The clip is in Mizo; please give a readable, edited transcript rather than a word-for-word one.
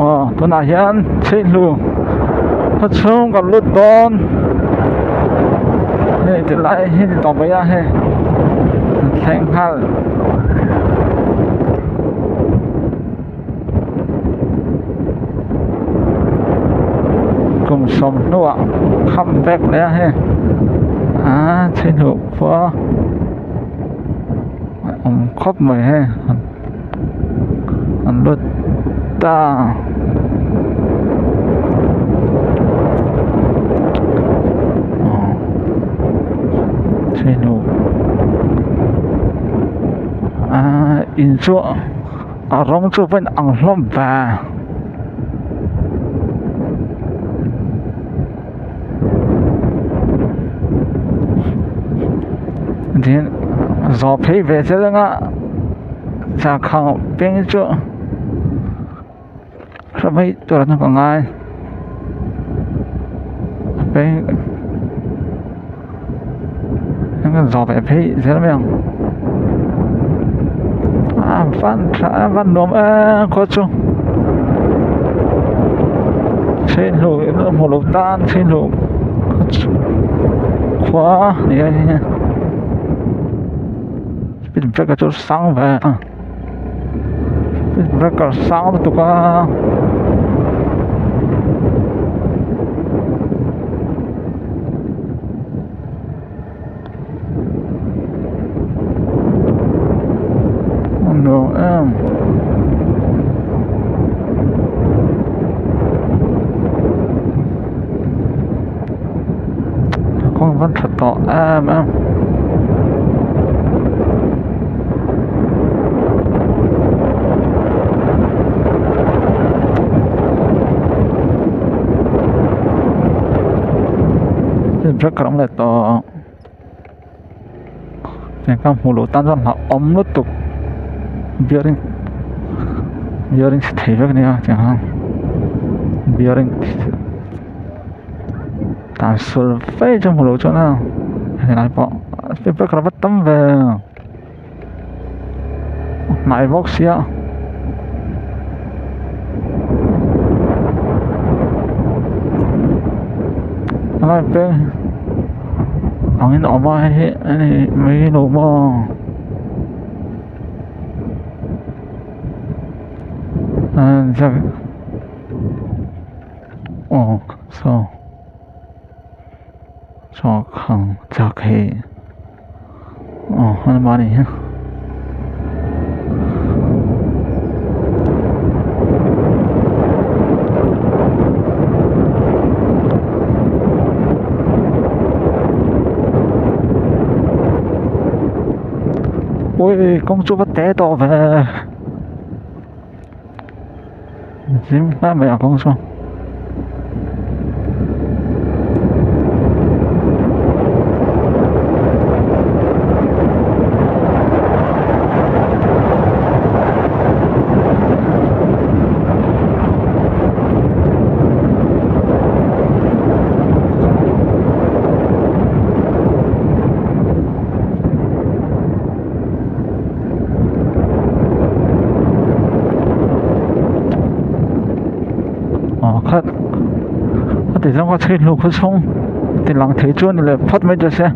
Aw tunah hian chheihlu khaw chhung kan lut dawn hei ti lai hi ni tawh mai a hei an thleng nghal. Kum sawm hnuah kham vek leh a hei aaa chheihlu khua. Awm khawp mai hei an lut ta aaa in chu a rawng chu va in ang hlawm ve. Tin zawh phei ve zel anga changkhang peng chu hre mai tur an ka ngai peng eng zawh ve phei zel mai ang a van tha a van nuam em khaw chu chhehluh hmu loh tan chhehluh khua a ni a hei speed breaker chu sang ve a speed breaker sang lutuk a. Nuam em kawng van tha tawh em em breaker awm leh tawh eng ka hmuh loh tan chuan hlauhawm lutuk bearing bearing chhe thei vek ania tiang hian bearing tan sul fe chu hmuh loh chuan a helai pawh speed breaker a va tam ve hnai bawk sia. Helai peng angin a awm a hei hi a ni mai lo maw aw saw saw khang chak hei. Aw helma a ni hi. Ui kawng chu va te tawh ve zim hle mai a kawng chu. Aw khat a ti zawng a chhehluh khaw chhung ti lang thei chu a ni leh phawt mai ta se.